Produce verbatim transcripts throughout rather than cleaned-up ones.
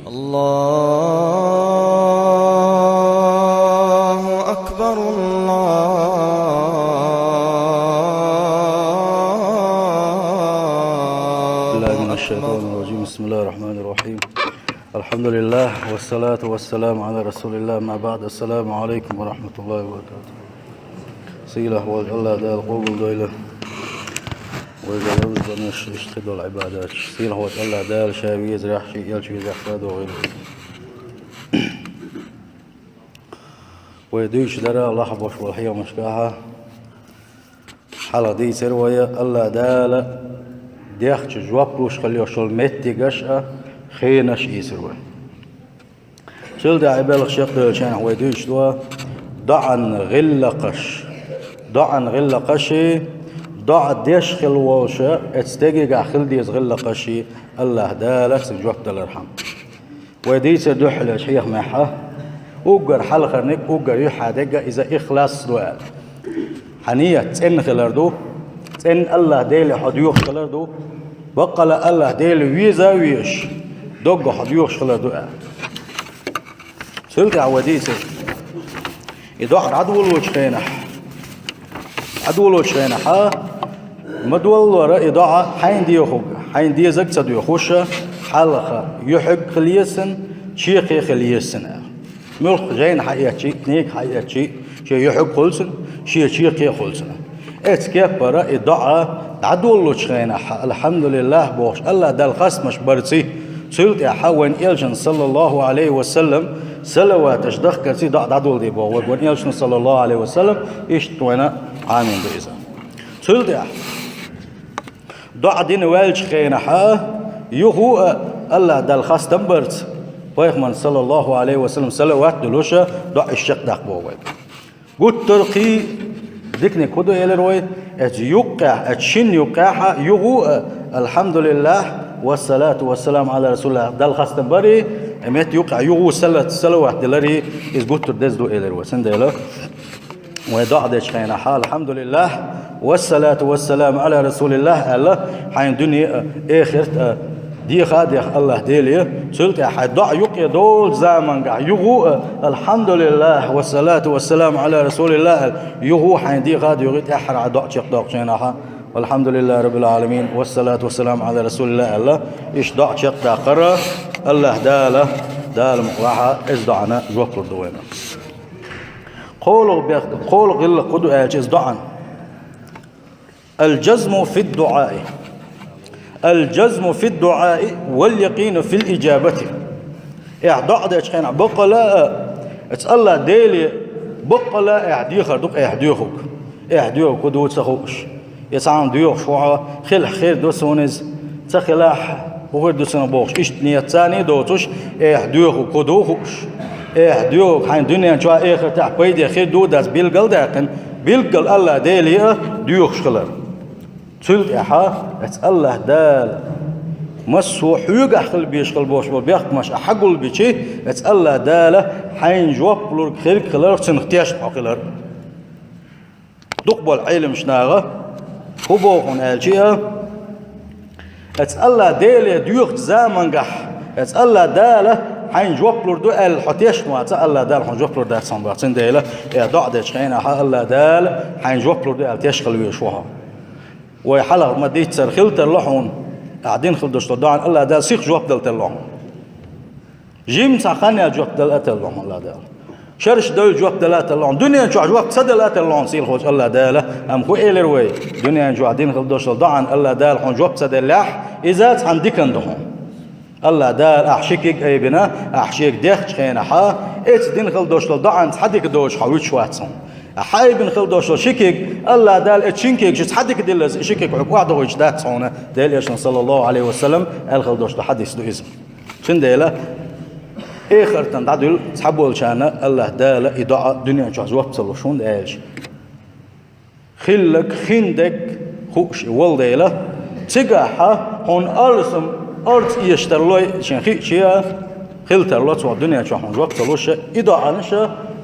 الله أكبر، الله بالله من الشيطان أكبر. الرجيم. بسم الله الرحمن الرحيم. الحمد لله والصلاة والسلام على رسول الله. ما بعد. السلام عليكم ورحمة الله وبركاته. Сийлахь волчу Аллах Дала къобалдойла вай гӀазот, иш тхи долу Ӏибадаташ. Сийлахь волчу Аллах Дала Ша везарехь, Шен элча везарехь догӀийла. Вай дуьйцуш дара лахахь болуш болу хьехамашкахь, хьалха дийцира вай, Аллах Дала дехча жоп луш хила йолуш йолу меттигаш а, хенаш а ийцира вай. Цул тӀаьхьа и белхаш чекхдевллачу хенахь вай дуьйцуш ду доӀан гӀиллакхаш. ДоӀан гӀиллакхаший, доӀа деш хила волуша, оцу стегигахь хила деза гӀиллакхаший, Аллах Дала цуьнан жоп далархьама. Вай дийцар дуьххьалечу хьехамехь, уггар хьалхарниг, уггар юьххьехь дерг а иза ихлас ду аьлла. Хьан ният цӀена хилар ду, цӀена Аллах Деле хьо доьхуш хилар ду, баккъала Аллах Деле веза а везаш, доггах хьо доьхуш хилар ду аьлла. Цул тӀаьхьа вай дийцира и доӀа дӀадолочу хенахь. ДӀадолочу хенахь, ма доллара и доӀа хьайна дехург, хьайна дезарг ца доьхуш, хьалха юьхьиг хила еза цуьнан, чекх а хила еза цуьнан аьлла. Муьлхха жайна хьаэцча а, книга хьаэцча а, шен юьхьиг хуьлу цуьнан, шен чекх а хуьлу цуьнан. Оцу кеппара и доӀа дӀадоллучу хенахь, «Алхьамдулиллах» бохуш, Аллах Далла хастамаш барций, цул тӀаьхьа вайн элчанна, саллаллаху Ӏалайхи ва саллам, салаваташ дахкарций доӀа дӀадолде боху вайга вайн элчано, саллаллаху Ӏалайхи ва саллам, иштта вайна Ӏамийна ду иза. Цул тӀаьхьа доӀа дина ваьллачу хенахь, юха а Аллах Далла хастам барца, пайхамарна, саллаллаху Ӏалайхи ва саллам, салават а дуьллуш, доӀа иштта чекхдаккха боху вайга. Гуттар а кхин диканиг хӀун ду элира вай? Оцу юккъехь, оцу шина юккъехь юха а «Алхьамдулиллах, вассалату вассаламу Ӏала расулиллах» Далла хастам барий, и метта юккъехь юха а салат-, салават деларий, иза гуттар а деза ду элира вай. Цундела вай доӀа дечу хенахь, «Алхьамдулиллах, вассалату вассаламу Ӏала расулиллах» аьлла, хьайна дуьне а, эхарт а деха а деха Аллах Деле, цул тӀаьхьа хьайн доӀа юкъе долчу замангахь юха а «Алхьамдулиллах, вассалату вассаламу Ӏала расулиллах» аьлла, юха а хьайна деха а доьхий, тӀаьххьара хьан доӀа чекхдоккхучу хенахь, «Алхьамдулиллахи раббил Ӏаламин, вассалату вассаламу Ӏала расулиллах» аьлла, иштта доӀа чекхдаккхара, Аллах Дала, Дала мукъалахь, иза доӀана жоп лур ду вайна. КхоалгӀа бехк, кхоалгӀа гӀиллакх хӀун ду аьлча иза доӀан? Аль-джазму фид-дуӀаи. Аль-джазму фид-дуӀаи валь-якъину фил-иджабати. Ахь доӀа дечу хенахь баккъала а, оцу Аллах Деле баккъала а ахь дехар ду-кх ахь доьхург. Ахь доьхург хӀун ду ца хууш. Я цхьамма доьхуш ву хьо, хилахь хир ду суна иза, ца хилахь, хӀун хир ду суна бохуш, иштта ният царний доцуш, ахь доьхург хӀун ду хууш. Ахь доьхург хьайна дуьнен чохь а, эхартахь а пайде хир ду а дац билгал а даьккхина, билггал Аллах Деле а доьхуш хилар. Цул тӀаьхьа оцу Аллах Дала массо а хьоьгахь хила безаш хила болуш болу бехкамаш ахь схьагулбичи, оцу Аллах Дала хьайна жоп лург хирг хиларх цуьнах тешна хьо хилар. Дукха болу Ӏеламнаха хӀун боху хьуна аьлча, оцу Аллах Деле доьхучу замангахь, оцу Аллах Дала хьайна жоп лур ду аьлла хьо тешна вац, Аллах Дала хьуна жоп лур дац хьуна боху. Цундела, э, доӀа дечу хенахь Аллах Дала хьайна жоп лур ду аьлла тешна хила везаш ву хьо. Вай хьалха ма-дийццара хила тарло хьуна, ахь дина хила долуш долу доӀана Аллах Дала сиха жоп дала тарло хьуна. Жимма цхьа хан яьлла жоп дала а тарло хьуна Аллах Дала. Шераш девлла жоп дала а тарло хьуна. Дуьнен чохь жоп ца дала а тарло хьуна сийлахьчу Аллах Дала. Амма хӀун элира вай? Дуьнен чохь дина хила долуш долу доӀана Аллах Дала хьуна жоп ца деллехь, иза цхьана диканна ду хьуна. Аллах Дала ахь ши куьг айбина, ахь шега дехчу хенахь, оцу дина хила долуш долу доӀана цхьа дика доцуш хьо вуьтуш вац хьуна. Ахь айбина хила долуш долу ши куьг, Аллах Дала оцу шина куьгашца цхьа дика диллаза, и ши куьг хьоьга охьадохуьйтуш дац хьуна, Делан Элчано, саллаллаху Ӏалайхи ва саллам, аьлла хила долуш долу хьадис ду иза. Цундела, эхартана дӀадуьллу цхьаболчарна Аллах Дала и доӀа дуьнен чохь жоп ца луш, хӀунда аьлча хилларг, хин дерг хууш и волу дела, цигахь хьуна алсам арц эшаш тарлой шен хиъча, хила тарло цо дуьнен чохь хьуна жоп ца луш, и доӀанаш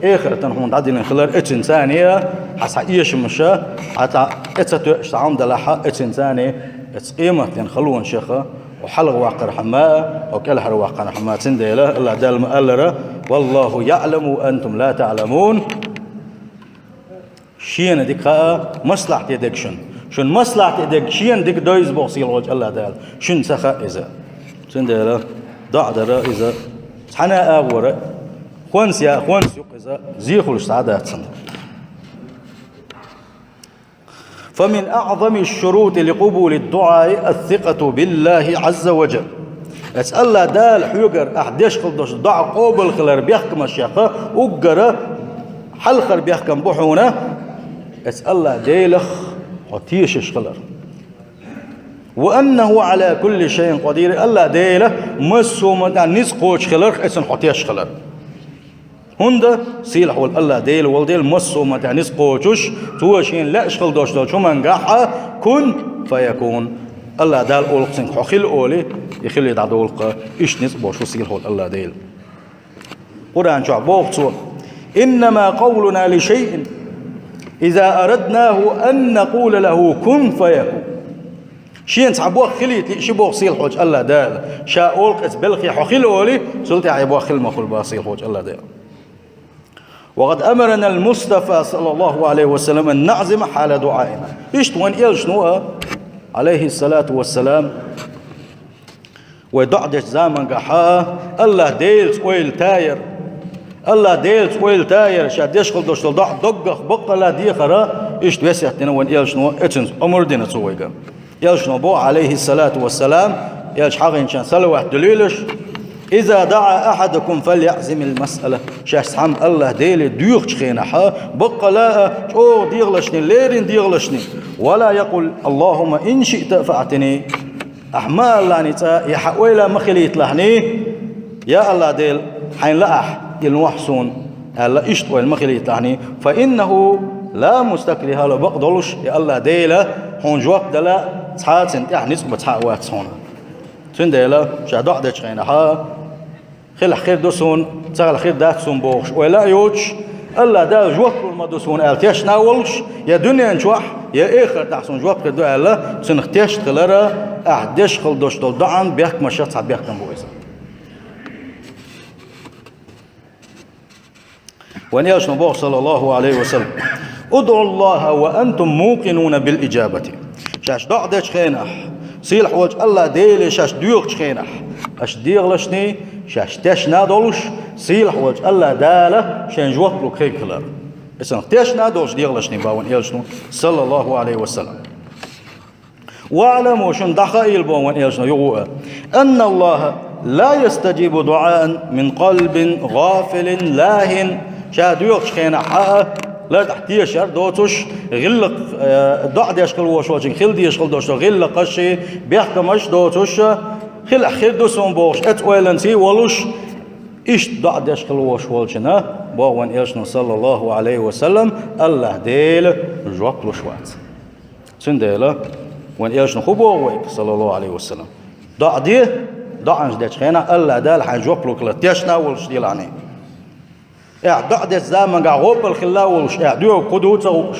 эхартана хьуна дӀадиллина хилар оцуьнан царна, хьан цхьа эшамаш, хьан цхьа тӀе ца тоьуш цхьа хӀума далахь оцуьнан царна, оцу къематдийнан халонашха Хьалха ваккхар хьама, кӀелхьара ваккхар хьама. Цундела АллахӀ Дала ма аллара: «والله يعلم وأنتم لا تعلمون». Шена дика хаьа маслахьате дерг шуна. Шуна маслахьате дерг шена дика дойза боху сийлахьчу АллахӀ Дала. Шуна ца хаьа иза. Цундела доӀа дара иза цхьана а агӀора, хӀонс я, хӀонс юкъа иза, зехалуш цхьа а дац цуьнан. فمن أعظم الشروط لقبول الدعاء الثقة بالله عز وجل. Эцу АллахӀ Дала хьоьгара ахь деш хила долуш доӀа къобал хилар бехкамаш яха, уггара хьалхара бехкам бу хьуна, эцу АллахӀ Делах хьо тешаш хилар. وأنه على كل شيء قدير, АллахӀ Дела массо а хӀуманна тӀехь ницкъ кхочуш хиларх эцунна хьо теш хилар. ХӀунда сийлахь волу АллахӀ Дела волу Дела массо а хӀуманна тӀехь ницкъ кхочуш, Цо Шена лаьаш хила долуш долчу хӀумангахь «كن فيكون». АллахӀ Дала олу цуьнга: «Хьо хила», олий, и хилий дӀадолу-кх, иштта ницкъ болуш ву сийлахь волу АллахӀ Дела. Къуръан чохь боху Цо: «إنما قولنا لشيء إذا أردناه أن نقول له كن فيكون». Шена цхьа бохам хилийта лиъча, боху сийлахь волчу АллахӀ Дала, Ша олу-кх эцу белхе: «Хьо хила», олий, цул тӀаьхьа и бохам хила ма хуьлу, боху сийлахь волчу АллахӀ Дала. وقد أمرنا المصطفى صلى الله عليه وسلم أن نعزم حال دعائنا. Иштта вайн элчано а, Ӏалайхиссалату вассалам, вай доӀа дечу замангахь а АллахӀ Делаца ойла тайар, АллахӀ Делаца ойла тайар, ша деш хила долуш долу доӀа доггах баккъалла дехар, иштта весет дина вайн элчано, эцунца омра дина цо вайга. Элчано боху, Ӏалайхиссалату вассалам, элча хьахийначарна салават дуьллуш: «إذا دعا أحدكم فليعزم المسألة». Шаьш цхьамма АллахӀ Деле доьхучу хенахь, баккъалла а чӀогӀа дехалашний, леррина дехалашний: «ولا يقل اللهم إن شئت فأعطني». Ахь ма аллахьний цкъа, я хьан ойла ма хилийталахьний: «Я АллахӀ Дела, хьайна лаахь, и лохьа суна», аьлла, иштта ойла ма хилийталахьний. «فإنه لا مستكره له», бакъ долуш, я АллахӀ Дела, хьуна жоп дала цхьа а, цунна тӀехь ницкъ бан цхьа а вац хьуна. Цундела ша доӀа дечу хенахь, хилахь хир ду суна, ца хилахь хир дац суна бохуш ойла а йоцуш, АллахӀ Дала жоп лур ма ду суна аьлла тешна а волуш, я дуьнен чохь, я эхартахь суна жоп хир ду аьлла, цунах тешна хилар, ахь деш хила долуш долу доӀан бехкамашах цхьа бехкам бу иза. Вайн элчано боху, саллаллаху Ӏалайхи ва саллам: «ادعوا الله وأنتم موقنون بالإجابة». Шаьш доӀа дечу хенахь, сийлахь волчу АллахӀ Деле шаьш доьхучу хенахь, аша дехалашний шаьш тешна а долуш, сийлахь волчу АллахӀ Дала шайн жоп луг хилар. Эцунах тешна а долуш дехалашний, боху вайн элчано, саллаллаху Ӏалайхи ва саллам. «واعلموا», шуна дӀахаийла, боху вайн элчано юха а, «أن الله لا يستجيب دعاء من قلب غافل لاه». Ша доьхучу хенахь а, лартӀахь тешар доцуш, гӀиллакх, э, доӀа деш хила волуш волчуьнга хила дезаш хила долуш долу гӀиллакхаш а, бехкамаш а доцуш, хилахь хир ду суна бохуш, эцу ойланца а волуш, иштта доӀа деш хила волуш волчунна, боху вайн элчано, саллаллаху Ӏалайхи ва саллам, АллахӀ Дела жоп луш вац. Цундела вайн элчано хӀун боху вайга, саллаллаху Ӏалайхи ва саллам? ДоӀа де, доӀанаш дечу хенахь АллахӀ Дала хьайн жоп луг хилар тешна а волуш делахьний. Ахь доӀа дечу замангахь гӀопал хилла а волуш, ахь доьхург хӀун ду а ца хууш,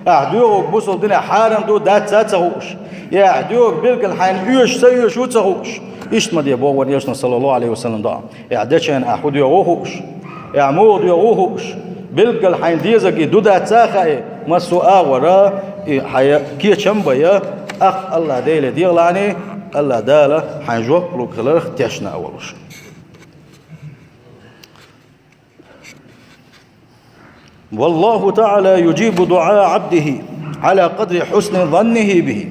ахь доьхург бусалба динехь хьарам ду, дац а ца хууш, я ахь доьхург билггал хьайна оьшу, ца оьшу а ца хууш, иштта ма де, боху вайн элчано, саллаллаху Ӏалайхи ва саллам, доӀа. Ахь дечу хенахь ахь хӀун доьху а хууш, ахь муха доьху а хууш, билггал хьайна дезарг и ду, дац а хаий, массо а агӀора и хьайн кечам а бай, ахь АллахӀ Деле дехалахьний, АллахӀ Дала хьайн жоп луг хиларх тешна а волуш. «والله تعالى يجيب دعاء عبده على قدر حسن ظنه به».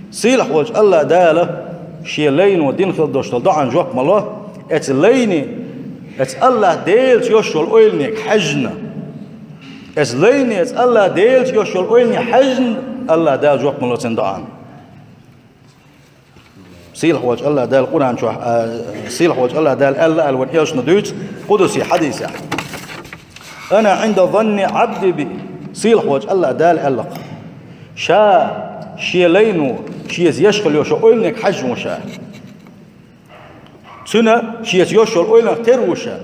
Сийлахь волчу АллахӀ Дала Шен лайно дина хила долуш долу доӀан жоп ма ло, эцу лайне, эцу АллахӀ Делаца йолуш йолу ойланега хьаьжна. Эцу лайне, эцу АллахӀ Делаца йолуш йолу ойлане хьаьжна, АллахӀ Дала жоп ма ло цуьнан доӀан. Сийлахь волчу АллахӀ Дала Къуръан чохь, а, сийлахь волчу АллахӀ Дала аьлла, аьлла вайн элчано дуьйцу къудси хьадисехь: «أنا عند ظن عبدي بي». Сийлахь волчу АллахӀ Дала аьлла-кх: Ша, Шен лайно, Шеца еш хила йолуш йолу ойланега хьаьжна ву Ша. Цуьнан Шеца йолуш йолу ойланах тера ву Ша.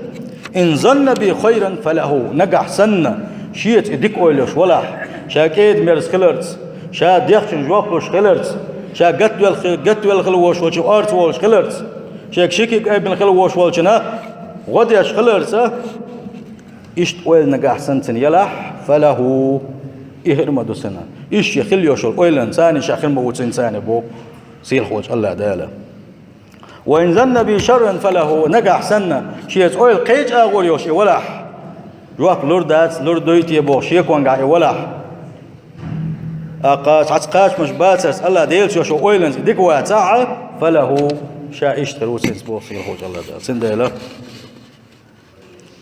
«إن ظن بي خيرا فله». Нагахь санна Шеца и дика ойла йолуш валахь, Ша кӀеда-мерза хиларца, Ша дехначунна жоп луш хиларца, ша гатвелла хи-, гатвелла хила волуш волчу орца волуш хиларца, шега ши куьг айбина хила волуш волчунна гӀо деш хиларца, иштта ойла нагахь санна цуьнан ялахь, фалаху, и хир ма ду цунна. Иштта шен хила йолуш йолу ойланца ша хир ма ву цунна царна боху сийлахь волчу АллахӀ Дала. Ва ин занна би шарран фалаху, нагахь санна шеца ойла кхечу агӀор йолуш и валахь, жоп лур дац, лур дуй те бохуш шеконгахь и валахь, тӀаккха цхьацца кхачамаш бацарца АллахӀ Делаца йолуш йолу ойланца и дика вацахь, фалаху, ша иштта хир ву цуьнца боху сийлахь волчу АллахӀ Дала. Цундела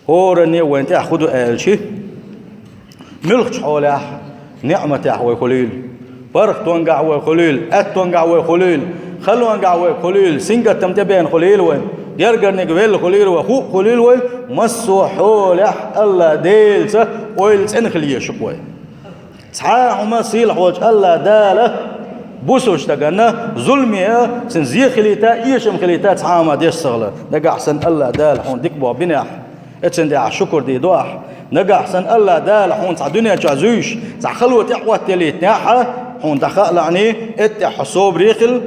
хӀоранна а вайна тӀехь хӀун ду аьлча, муьлххачу хьолехь, неӀматехь вай хуьлийла, паргӀатонгахь вай хуьлийла, аьттонгахь вай хуьлийла, халонгахь вай хуьлийла, сингаттам тӀебеана хуьлийла вай, гергарниг велла хуьлийла вай, хӀуъа хуьлийла вай, массо а хьолехь АллахӀ Делаца ойла цӀена хила еза шу-кх вай. Цхьа а хӀума сийлахь волчу АллахӀ Дала бусалба стаганна зуламе а, цуьнан зе хилийта а, эшам хилийта а цхьа а хӀума деш ца хила. Нагахь санна АллахӀ Дала хьуна дика боху бинехь, эццан тӀехь шукур дийр ду ахь. Нагахь санна АллахӀ Дала хьуна цхьа дуьнен чохь зуьйш, цхьа хало тӀе а Ӏоттаделлийтинехь, хьуна дӀахаа лаьӀний, эццан тӀехь хьо собаре хила,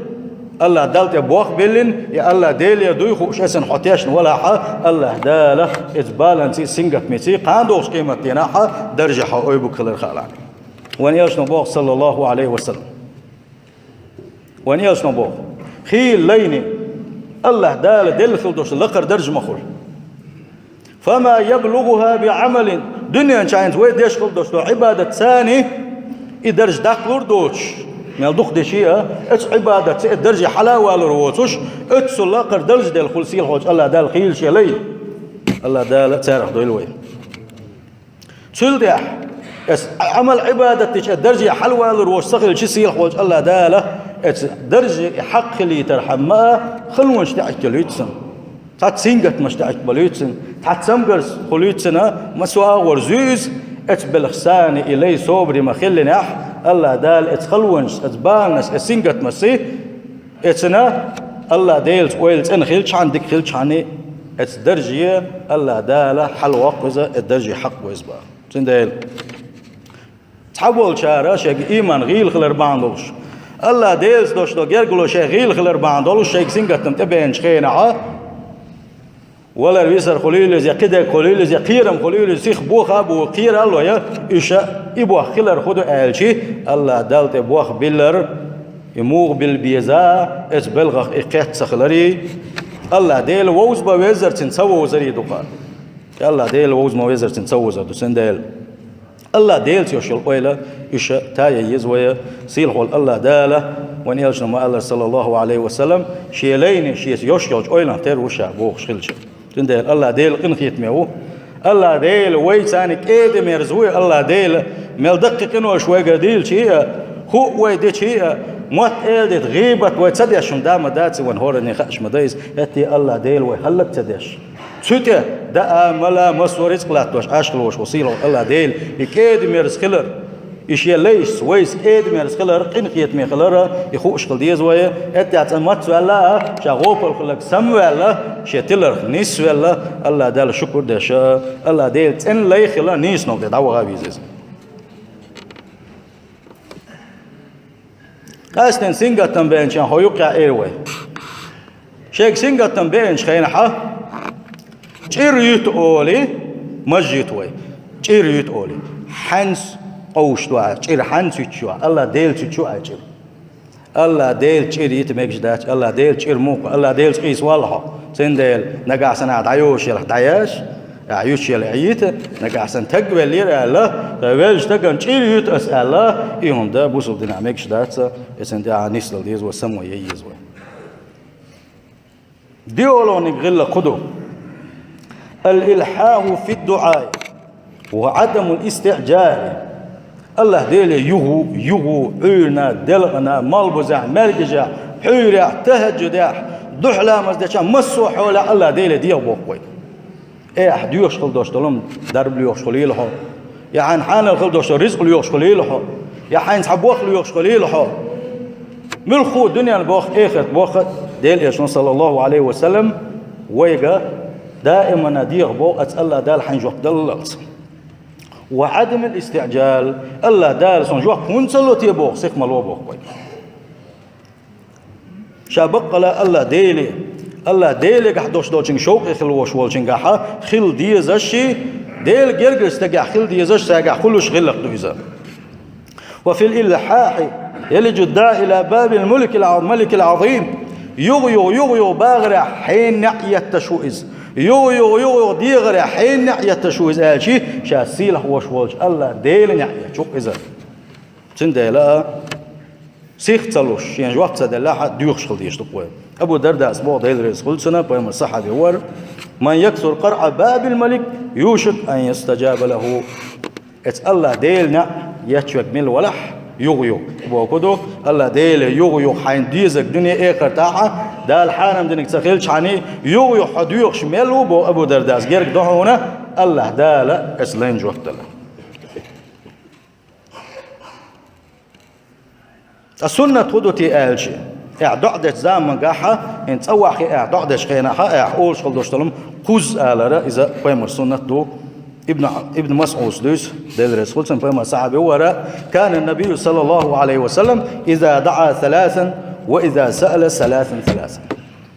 АллахӀ Далла тӀе бохам биллина, я АллахӀ Делера дуй хууш эццан хьо тешна валахь, АллахӀ Дала иза баланций, сингаттамций кхана догӀучу къематдийнахь даржехь хьо ойбук хилар хаа лаьӀний. Вайн элчано боху, саллаллаху Ӏалайхи ва саллам. Вайн элчано боху: хийла лайна, АллахӀ Дала делла хила долуш лакхара даржа ма хуьлу. Фама яблугӀуха би Ӏамалин. Дуьнен чу хӀинца вай деш хила долуш долу Ӏибадатца и даржа даккхалур доцуш, мел дукха деши а, оцу Ӏибадатца и дарже хьала а валур воцуш, оццул лакхара даржа делла хуьлу сийлахь волчу АллахӀ Дала хийла шен лай. АллахӀ Дала царах дойла вай. Цул тӀаьхьа, оцу Ӏамал-Ӏибадат дечу и дарже хьалавалур воцуш ца хилча, сийлахь волчу АллахӀ Дала оцу дарже и хьакъ хилийтархьама а халонаш тӀеӀитталуьйту цунна. Цхьацца сингаттамаш тӀеӀиттабалуьйту цунна, цхьацца цамгарш хуьлуьйту цунна, массо а агӀор зуьйза, оцу белхашца и лай собаре ма хиллинехь, АллахӀ Дала оцу халонашца, оцу баланашца, оцу сингаттамашций, оцунна АллахӀ Делаца ойла цӀена хилчхьана, дика хилчхьана, оцу дарже АллахӀ Дала хьалавоккху иза, оцу дарже хьакъ ву иза боху. Цундела цхьаболчара шайга ийман гӀийла хилар бахьана долуш, АллахӀ Делаца долуш долу гергарло шайга гӀийла хилар бахьана долуш, шайга сингаттам тӀебеанчу хенахь, валар-висар хуьлийла иза, я кхидерг хуьлийла иза, я кхерам хуьлийла иза, сиха боха а боху, кхера а ло, уьш и боху хилар хӀун ду аьлча, АллахӀ Далла тӀе бохам биллар, и муха билла беза, оцу белхах и кхетта ца хиларий, АллахӀ Дела вовза ма веззара цуьнан ца вовзарий ду-кх. АллахӀ Дела вовза ма веззара цуьнан ца вовзар ду, цундела АллахӀ Делаца йолуш йолу ойла, уьш тае еза вай, сийлахь волу АллахӀ Дала вайн элчано ма-аллара, саллаллаху Ӏалайхи ва саллам, шен лайна шеца йолуш йолчу ойланах тера ву ша бохуш хилча. Цундела АллахӀ Дела къинхетаме ву. АллахӀ Дела вайца кӀеда-мерза ву, АллахӀ Дела мел даккхий къинош вайгара дийлча а, хӀуъа вай дича а, мотт-эладита, гӀийбат вай ца деш хӀума да ма дац, вайн хӀоранна хууш ма ду иза, хӀетте АллахӀ Дела вай хӀаллак ца деш. Цу тӀе даа, мала, массо а рицкъ латтош Ӏаш хила волуш ву сийлахь волу АллахӀ Дела, и кӀеда-мерза хилар, и шен лайшца вайца кӀеда-мерза хилар, къинхетаме хилар, и хууш хила деза вай, хӀетте цкъа маца ваьлла а, ша гӀопал хилларг самаваьлла, шен тиларх нисвелла, АллахӀ Далла шукур деш, АллахӀ Дела цӀена лай хила, нийсонал тӀе дӀаваха а веза иза. Къаьсттина сингаттам беанчохь хьо юккъехь эр вай. Шайга сингаттам беанчу хенахь, чӀир юьту олий, маж юьту вай. ЧӀир юьту олий. Хьаьнца къовсуш ду ахь, чӀир хьаьнца юьтуш ю ахь, АллахӀ Делаца юьтуш ю ахь чӀир. АллахӀ Делаца чӀир йита мегаш дац, АллахӀ Делаца чӀир муха, АллахӀ Делаца къийсавалахь хьо. Цундела нагахь санна ахь дӀайошуш елахь дӀаяш, ахь юьтуш елахь Ӏийта, нагахь санна таг веллера аьлла, ткъа веллачу стагана чӀир юьту ас аьлла, и хӀума дан бусалба динехь мегаш дац, и цунна тӀехь нисдала деза вай, само ян еза вай. ДиъолгӀаниг гӀиллакх хӀун ду? Ал-илхьаху фид-дуӀаи ва Ӏадамул истиӀджали. АллахӀ Деле юху, юху, Ӏуьйранна, делкъана, малбузехь, маьркӀажехь, пхьуьйрехь, тахӀаджудехь, дуьхьаламаз дечохь, массо а хьолехь АллахӀ Деле дегӀан боккху вай. Э, ахь доьхуш хила долуш долу хӀума дарба лоьхуш хуьлийла хьо. Я хьайна хьанал хила долуш долу рицкъ лоьхуш хуьлийла хьо. Я хьайна цхьа бохам лоьхуш хуьлийла хьо. Муьлхха а дуьненан бохам, эхартан бохам Делан Элчано, саллаллаху Ӏалайхи ва саллам, вайга даимана дегӀан боккху, аса АллахӀ Дала хьайна жоп даллалц. Ва Ӏадамил истиӀджал, АллахӀ Дала суна жоп хӀунда ца ло те боху, сиха ма ло боху вайга. Ша баккъала Аллах Деле, Аллах Делегахь дош долчуьнга шовкъе хила вош волчуьнгахьа хила дезаш, Дела гергара стагехь хила дезаш, цаьргахь хуьлуш гӀиллакх ду иза. وفي الإلحاح يلج الداعي إلى باب الملك الع-، الملك العظيم. Югъ-югъ, югъ-югъ багӀарехь хьенан неӀ етташ ву иза. Югъ-югъ, югъ-югъ дегӀарехь хьенан неӀ етташ ву иза аьлчи, ша сийлахь вош волчу Аллах Делан неӀ етташ ву иза. Цундела а, сих ца луш, шен жоп ца деллехь а, доьхуш хила дезаш ду-кх вай. Абу Дардас боху, Дела реза хуьлда цунна, пайхамар сахьаби вара: «من يكثر قرع باب الملك يوشك أن يستجاب له». Эцу Аллах Делан неӀ етташ верг мила валахь, югъ-югъ, боху ду, Аллах Деле югъ-югъ хьайна дезарг дуьне, эхартахь а, Дала хьарам динарг ца хилчхьана, югъ-югъ хьо доьхуш мел ву, боху Абу Дардас, герга ду хьуна, Аллах Дала эцу лайна жоп делла. Ткъа суннат хӀун ду те аьлча, ахь доӀа дечу замангахьа, хӀинца цӀа ваххе ахь доӀа дечу хенахьа, ахь олуш хила долуш долу кхузза алара, иза пайхамар суннат ду. Ибн, Ибн МасӀудс дуьйцу, Дела реза хуьлда цунна, пайхамар сахьаби вара: «كان النبي صلى الله عليه وسلم إذا دعا ثلاثا وإذا سأل ثلاثا ثلاثا».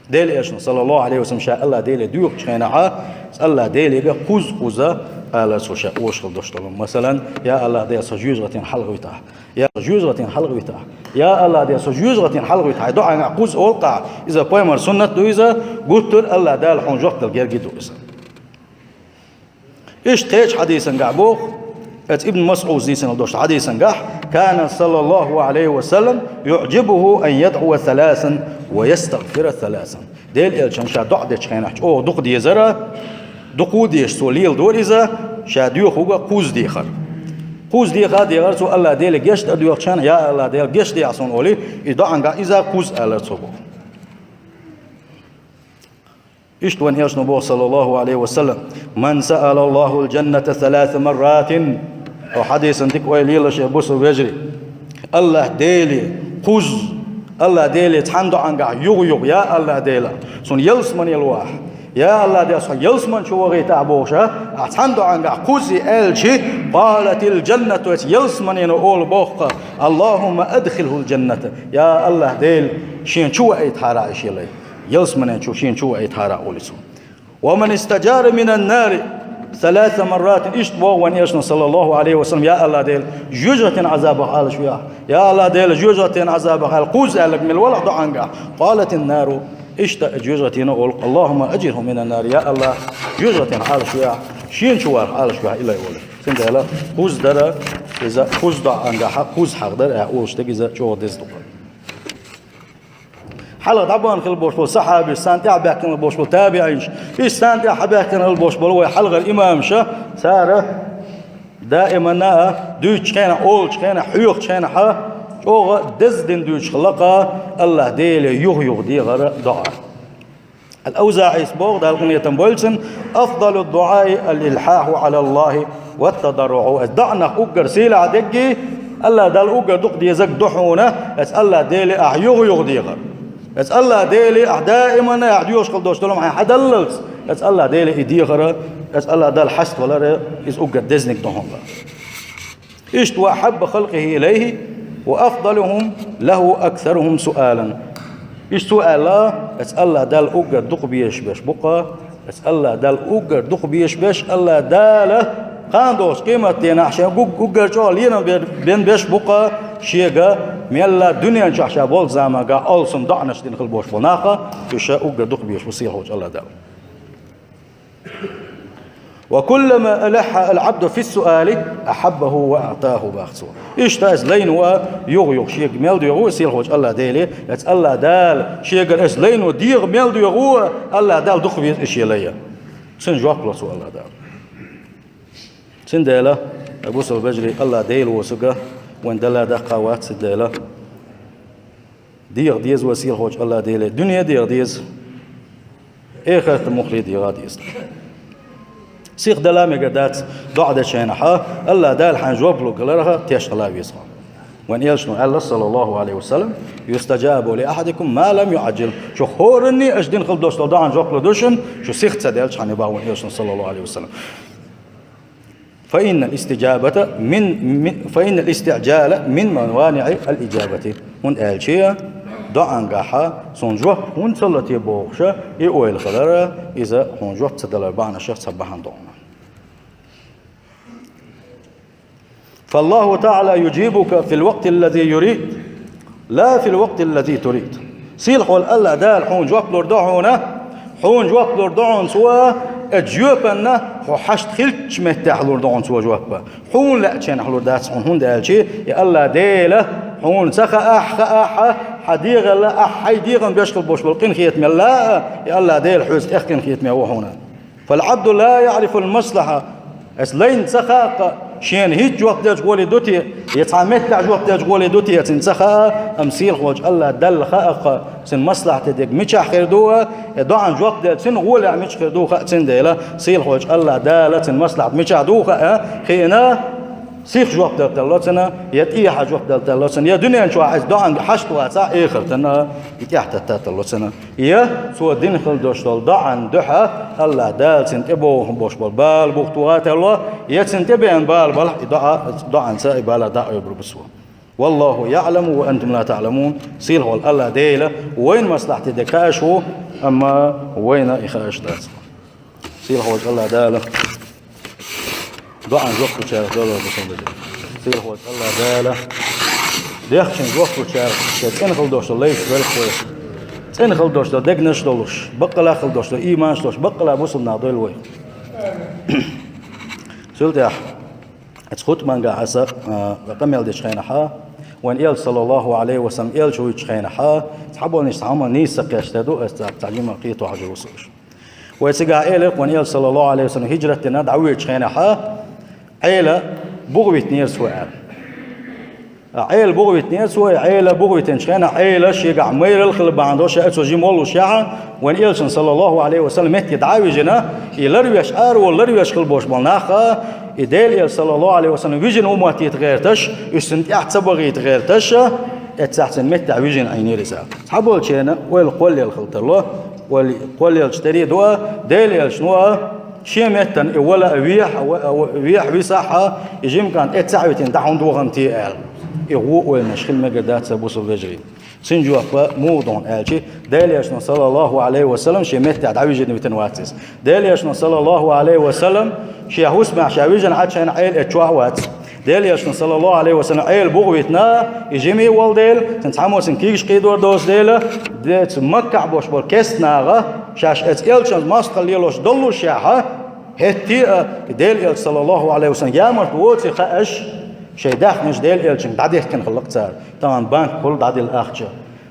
Делан элчано, саллаллаху Ӏалайхи ва саллам, ша Аллах Деле доьхучу хенахьа, Аллах Делега кхузза-кхузза алара цо ша олуш хила долуш долу. Масалан: «Я Аллах Дела, со жоьжахатина хьалхавитахь». «Я жоьжахатина хьалхавитахь». «Я Аллах Дела, со жоьжахатина хьалхавитахь». Хьайн доӀангахь кхузза олу-кх ахь, иза пайхамар суннат ду иза, гуттар а Аллах Дала хьуна жоп дала герга ду иза. Иштта кхечу хьадисангахь боху, эцу Ибн МасӀудс дийцина долчу хьадисангахь: «كان صلى الله عليه وسلم يعجبه أن يدعو ثلاثا ويستغفر ثلاثا». Делан элчано ша доӀа дечу хенахь чӀогӀа дукха дезара, дукха а дезаш цо леладора иза, ша доьхург а кхузза дехар. Кхузза деха а дехар цо, Аллах Деле гечдар доьхучу хенахь: «Я Аллах Дела, гечдехьа суна», олий, и доӀангахь иза кхузза алара цо боху. Иштта вайн элчано боху, саллаллаху Ӏалайхи ва саллам: «من سأل الله الجنة ثلاث مرات». Хьо хьадисан дика ойла елаш, я бусалба вежарий. Аллах Деле кхузза, Аллах Деле цхьана доӀангахь югъ-югъ: «Я Аллах Дела, суна ялсамане ло ахь. Я Аллах Дела, со ялсамани чу вахийтахь», бохуш, ахь цхьана доӀангахь кхузза аьлчи, «قالت الجنة», эцу ялсаманено олу боху-кх: «اللهم أدخله الجنة». «Я Аллах Дела, шена чу ваийтахьара и шен лай. Ялсаманен чу шена чу ваийтахьара», олий цо. «ومن استجار من النار ثلاث مرات». Иштта боху вайн элчано, саллаллаху Ӏалайхи ва саллам: «Я Аллах Дела, жоьжахатин Ӏазабах Ӏалаш вехьа. Я Аллах Дела, жоьжахатин Ӏазабах», аьлла, кхузза аьлларг мила валахь доӀангахь, «قالت النار». Иштта жоьжахатино олу: «اللهم أجره من النار». «Я Аллах, жоьжахатин Ӏалаш вехьа, шена чу варах Ӏалаш вехьа и лай», олу. Цундела кхузза дара, иза кхузза доӀангахьа, кхузза хьагӀ дара, ахь олуш дерг иза чӀогӀа деза ду-кх. Хьалха дӀабахана хила болуш болу сахьабаш, царна тӀаьхьа баьхкина хила болуш болу табиӀинаш, иштта царна тӀаьхьа баьхкина хила болуш болу вай хьалхара имамаша, цара даиманна а дуьйцучу хенахь, олучу хенахь, хьоьхучу хенахьа чӀогӀа деза дина дуьйцуш хилла-кх Аллах Деле юха-юха дехар доӀа. Ал-АвзаӀис боху, Дала къинхетам бойла цунна: «أفضل الدعاء الإلحاح على الله والتضرع». Аса доӀанах уггар сийлахь дерг, Аллах Далла уггар дукха дезарг ду хьуна, аса Аллах Деле ахь юха-юха дехар. Аса Аллах Деле ахь даиманна ахь доьхуш хила долуш долу хьайн хьадаллалц, аса Аллах Деле и дехар, аса Аллах Далла хьаставалар, иза уггар дезниг ду хьуна. Иштта: «وأحب خلقه إليه وأفضلهم له أكثرهم سؤالا». Иштта цо аьлла: «Аса Аллах Далла уггар дукха безаш берш бу-кх, аса Аллах Далла уггар дукха безаш берш, Аллах Дала кхана долчу къематденахь шен гуг-, уггар чӀогӀа лерам бер-, бен берш бу-кх, шега мелла дуьнен чохь ша болчу заманга алсам доӀанаш дина хила болуш болу нах, уьш ша уггар дукха безаш бу сийлахьчу Аллах Далла». «وكلما ألح العبد في السؤال أحبه وأعطاه», боху цо. Иштта аса лайно а юха-юха шега мел доьху а сийлахьчу Аллах Деле, аса Аллах Дала шегара аса лайно дегӀа мел доьху а, Аллах Дала дукха веза и шен лай. Цуьнан жоп ло цо Аллах Дала. Цундела, ай бусалба вежарий, Аллах Дела ву аса, вайн Далла даккха вац цундела. ДегӀа деза вай сийлахьчу Аллах Деле, дуьне а дегӀа деза, эхарт а, муххале а дегӀа деза. Сиха дала мегар дац доӀа дечу хенахьа, Аллах Дала хьайн жоп лур галарх теш хила веза хьо. Вайн элчано аьлла, саллаллаху Ӏалайхи ва саллам: «يستجاب لأحدكم ما لم يعجل». Шух хӀоранна а аша дина хила долуш долу доӀанна жоп лур ду шуна, шу сиха ца делчхьана, боху вайн элчано, саллаллаху Ӏалайхи ва саллам. «فإن الاستجابة من، من، فإن الاستعجال من موانع الإجابة». ХӀунда аьлча доӀангахьа, суна жоп хӀунда ца ло те бохуша, и ойла хилара, иза хьуна жоп ца далар бахьанашах цхьа бахьана ду хьуна. فالله تعالى يجيبك في الوقت الذي يريد، لا في الوقت الذي تريد. Сийлахьволу АллахӀ Дала хьуна жоп лур ду хьуна, хьуна жоп лур ду хьуна Цо, и жоьпанна хьо хьашт хиллачу меттехь лур ду хьуна Цо жоп. Хьуна лаьачу хенахь лур дац хьуна, хӀунда аьлча и АллахӀ Дела хьуна ца хаахь, хаахь, хьан дегӀалла, ахь хьайн дегӀан беш хила болуш болу къинхетамелла, и АллахӀ Дела хьоьца тӀех къинхетаме ву хьуна. فالعبد لا يعرف المصلحة. Аса лайна ца хааккха, шена хӀинца жоп дечу гӀоле ду те, я цхьа меттехь жоп дечу гӀоле ду те, цуьнан ца хаа, амма сийлахьволчу АллахӀ Далла хааккха, цуьнан маслахьате дерг мичахь хир ду, я доӀан жоп делла цуьнан гӀолехь мичахь хир ду хаа цуьнан дела, сийлахьволчу АллахӀ Дала цуьнан маслахьат мичахь ду хаа хиъна, сиха жоп делла тарло цунна, я тӀехьа жоп делла тарло цунна, я дуьнен чохь иза доӀанга хьашт вацахь, эхартана и тӀаьхьататтар тарло цунна. Я цо дина хила долуш долу доӀан дуьхьа АллахӀ Дала цуьнан тӀебогӀуш болуш болу бала бухтугӀа тарло, я цуьнан тӀебеана бала балахь и доӀа, доӀанца и бала дӀа а ойбур бу цо. والله يعلم وأنتم لا تعلمون. Сийлахьволу АллахӀ Дела вайна маслахьате дерг хууш ву, амма вайна и хууш дац. Сийлахьволчу АллахӀ Дала доӀан жоп лучарах долу бусалба вежарий. Сийлахьволчу АллахӀ Дала дехначун жоп лучарах, шайн цӀена хила долуш долу лайш велахь вай. ЦӀена хила долуш долу дегнаш а долуш, баккъала хила долуш долу ийманаш а долуш, баккъала бусалба нах дойла вай. Цул тӀаьхьа, оцу хутбангахь аса, а, къамел дечу хенахьа, вайн Элча, саллаллаху Ӏалайхи ва саллам, Элча вуьйцучу хенахьа, цхьаболнаш цхьа хӀума нийса ца кхеташ де ду, аса цхьа, цхьа жима кхетош хьажа ву со уьш. Вай цигахь элира, вайн Элча, саллаллаху Ӏалайхи ва саллам, хӀижрат дина дӀавоьдучу хенахьа, Ӏела бухавитинера цо аьлла. Ткъа Ӏела бухавитинера цо, Ӏела бухавитинчу хенахь, Ӏела шегахь майралла хила бахьана долуш, ша оцу жима воллушехь, вайн Элчанна, саллаллаху Ӏалайхи ва саллам, метте дӀа а вижина, и ларвеш, араволу ларвеш хила болуш болу нах, и Делан Элча, саллаллаху Ӏалайхи ва саллам, вижина хӀума хӀиттийта гӀерташ, уьш цунна тӀаьхьа ца бахийта гӀерташ, эццахь цуьнан меттехь вижина Ӏийнера иза. Цхьаболчеран ойла кхоллаелла хила тарло, ойла кхоллаелча тера а ду, Делан Элчано а шен меттана и вала а вехьа, а, а, вехьа висахь а, и жима кӀант эццахь а витина дӀа хӀунда вахана те аьлла. И гӀо ойланаш хила мегар дац, сан бусалба вежарий. Цуьнан жоп муха ду хьуна аьлча, Делан Элчано, саллаллаху Ӏалайхи ва саллам, шен меттехь дӀавижина витина вац иза. Делан Элчано, саллаллаху Ӏалайхи ва саллам, шен хӀусамехь ша вижина Ӏачу хенахь Ӏела эццахь чохь а вац. Делан Элчано, саллаллаху Ӏалайхи ва саллам, Ӏела бухавитина, и жима а волу дела, цуьнан цхьаммо цуьнан куьйгаш кхийдор доцу дела, деца Маккахь болуш болу керста наха, шаьш оцу Элчанца мостагӀалла лелош доллушехь, хӀетте а, и Делан Элча, саллаллаху Ӏалайхи ва саллам, ямарта воций хууш, шайн даьхнаш Делан Элчанга дӀадехкина хилла-кх цара, тахана банкахула дӀаделла ахча.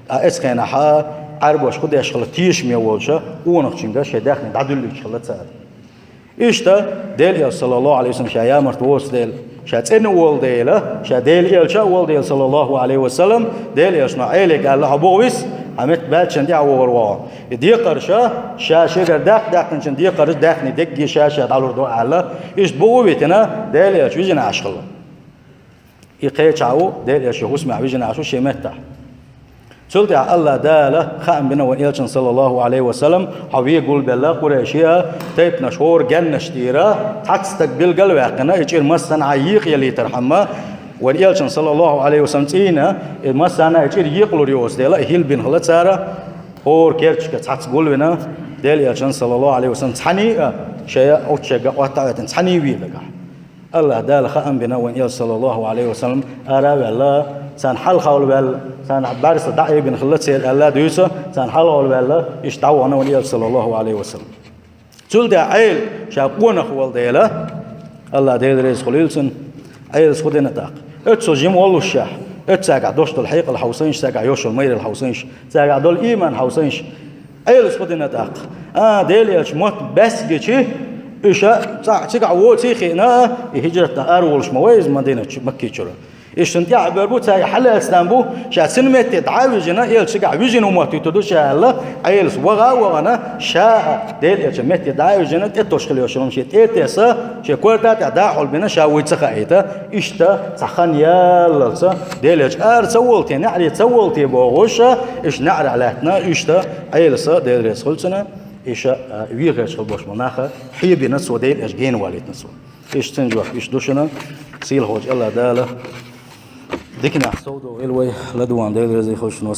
Ткъа оцу хенахьа Ӏаьрбоша хӀун деш хилла тешаме волчу къонахчуьнга шайн даьхни дӀадуьллуьйтуш хилла цара. Иштта, Делан Элча, саллаллаху Ӏалайхи ва саллам, ша ямарта воцу дела, ша цӀена а волу дела, ша Делан Элча а волу дела, саллаллаху Ӏалайхи ва саллам, Делан Элчано Ӏелига аьлла: «Хьо бухависа, хьан метта баьллачунна тӀехь а вогӀур ву хьо». И декхарша, ша шегара даккха даьккхинчун декхарша даьхни дегге ша-ша дӀалур ду аьлла, иштта бухавитина, Делан Элча вижина Ӏаш хилла. И кхечахь ву, Делан Элча шен хӀусамехь вижина Ӏаш ву шен меттахь. Цул тӀаьхьа АллахӀ Дала хаам бина вайн Элчанна, саллаллаху Ӏалайхи ва саллам, хьо вен гулбелла Къурайшийн тайпанаш хӀора геннаш тӀера, цхьацца стаг билгал а ваьккхина, и чӀир массанхьа екъаялийтархьама, вайн Элчанна, саллаллаху Ӏалайхи ва саллам, цӀийна, и массанхьа и чӀир екъалур йоцу дела, и хӀилла бина хилла цара, хӀора керташка цхьацца гулвина, Делан Элчанна, саллаллаху Ӏалайхи ва саллам, цхьаьний а шайн оццу шайга Ӏоттаваьтина, цхьаьний вен дагахь. АллахӀ Дала хаам бина вайн Элча, саллаллаху Ӏалайхи ва саллам, ара а ваьлла, царна хьалха волаваьлла, царна бӀаьрса дӀа а айбина хилла церан аьлла а дуьйцу, царна хьалха волаваьлла, иштта дӀавахана вайн Элча, саллаллаху Ӏалайхи ва саллам. Цул тӀаьхьа Ӏела ша къонах волу дела, АллахӀ Дела реза хуьлийла цунна, Ӏелас хӀун дина тӀаккха? Оццул жима воллушехь, оццул цаьргахь долуш долу хьекъал хьовсийша, цаьргахь йолуш йолу майралла хьовсийша, цаьргахь долу ийман хьовсийша, Ӏелас хӀун дина тӀаккха? А, Делан Элча мотт баьсса гичи, уьш цхьаъ цигахь воций хиъна, и хӀижрат дан ара волуш ма вай иза Мадинат чу, Макки чуьра. Иштта тӀаьхьа бер бу, цаьрга хьалаьцна бу, ша цуьнан метте дӀа а вижина, Элча цигахь вижина хӀума хӀиттийта ду ша аьлла, Ӏелас ваха а вахана, ша а Делан Элчан метте дӀа а вижина, тӀетосуш хила йолуш йолу хӀума шен тӀе а тесна, шен корта тӀехь дӀа а хьулбина, ша вуй ца хаийта, иштта цхьа хан яллалца, Делан Элча ара ца волу те, неӀаре ца волу те бохуш, иштта неӀарехь лаьттина, иштта Ӏелас, Дела реза хуьлда цунна, иштта, а, вен гӀерташ хила болуш болу нах хьебина цо, Делан Элча гена валийтина цо. Иштта цуьнан жоп иштта ду шуна, сийлахьволчу АллахӀ Дала диканехь совдохийла вай, ладугӀун Дела реза хуьлда шуна.